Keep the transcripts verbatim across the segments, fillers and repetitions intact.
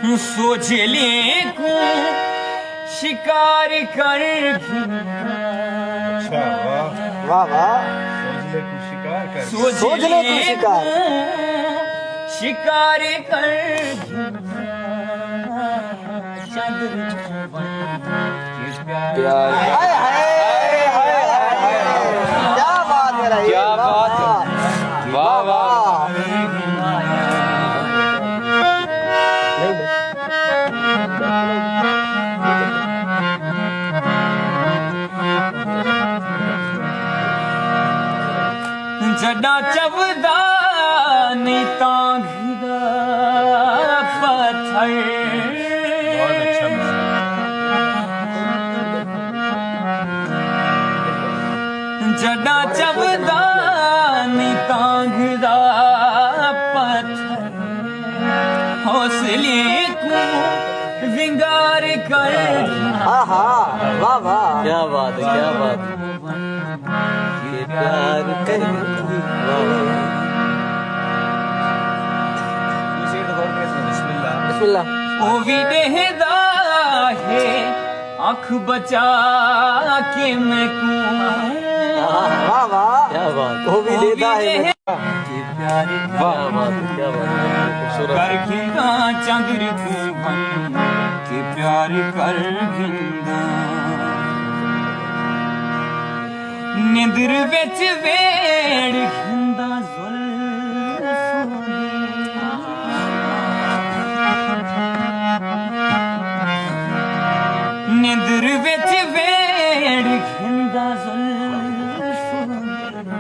سوجھلیں کوں شکار کر گھندا۔ اچھا، واہ۔ واہ، واہ۔ سوجھلیں کوں شکار کر سوجھلیں کوں شکار۔ کوں شکار کر گھندا۔ چندر کوں ونڄ کے پیار پیار۔ ہائے، ہائے، ہائے، ہائے، ہائے۔ کیا بات ہے رہی، کیا واہ، بات ہے۔ واہ، واہ۔ واہ۔ جݙاں چودا نی تانگھ دا پتھر۔ بہت اچھا مصرعہ۔ جݙاں چودا نی تانگھ دا پتھر، حوصلے کوں ونگار کر۔ آہا، واہ واہ۔ کیا بات ہے، کیا بات ہے۔ کہ پیار کر۔ واہ، واہ۔ بسم اللہ۔ بسم اللہ۔ او وی ݙیہدا ہے اکھ بچا کے میکوں۔ واہ، واہ۔ کیا بات۔ او وی او وی ݙیہدا ہے۔ ݙیہدا کہ پیار واہ۔ کیا بات ہے، کیا بات ہے۔ خوبصورت۔ کر گھندا چندر کوں ونڄ کے پیار کر گھندا۔ نندر وچ ویڑھ گھندا زلفاں دے۔ نندر وچ ویڑھ گھندا زلفاں دے۔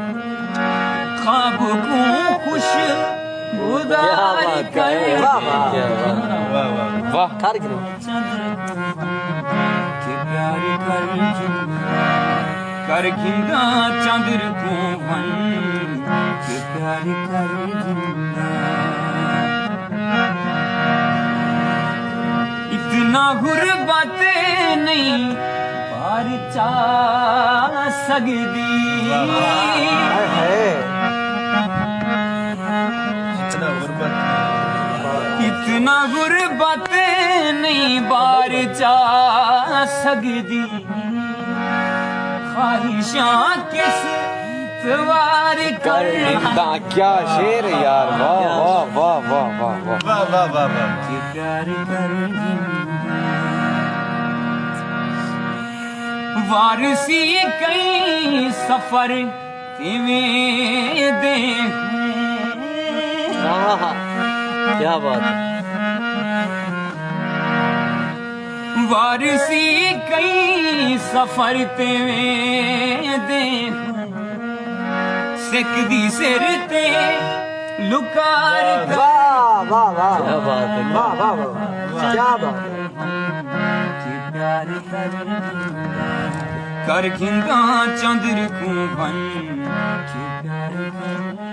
خواب کوں خوش گزار کر۔ واہ، واہ۔ کیا بات۔ واہ، واہ۔ کر گھنو۔ چندر کوں ونڄ کے پیار کر گھندا۔ کر گھندا چندر کوں ونڄ کے پیار کر گھندا۔ اتنا غربت نہیں بار چا سڳدی۔ واہ، واہ۔ ہائے، ہائے۔ اتنا غربت۔ اتنا غربت نہیں بار چا سڳدی۔ خواہشاں کس توار کر۔ دا کیا شعر ہے یار، واہ، واہ، واہ۔ واہ، واہ، واہ، واہ۔ کہ پیار کر گھندا۔ وارثی کئی سفر تے ویندے ہوئے۔ آہا، کیا بات ہے۔ وارثی کئی سفر تے ویندے ہوئے۔ سکھ دی سر تے لکار کر۔ واہ، واہ، واہ۔ کیا بات ہے۔ واہ، واہ، واہ۔ کیا بات ہے۔ کہ پیار کر گھندا۔ کر گھندا چندر کوں ونڄ کے پیار کر۔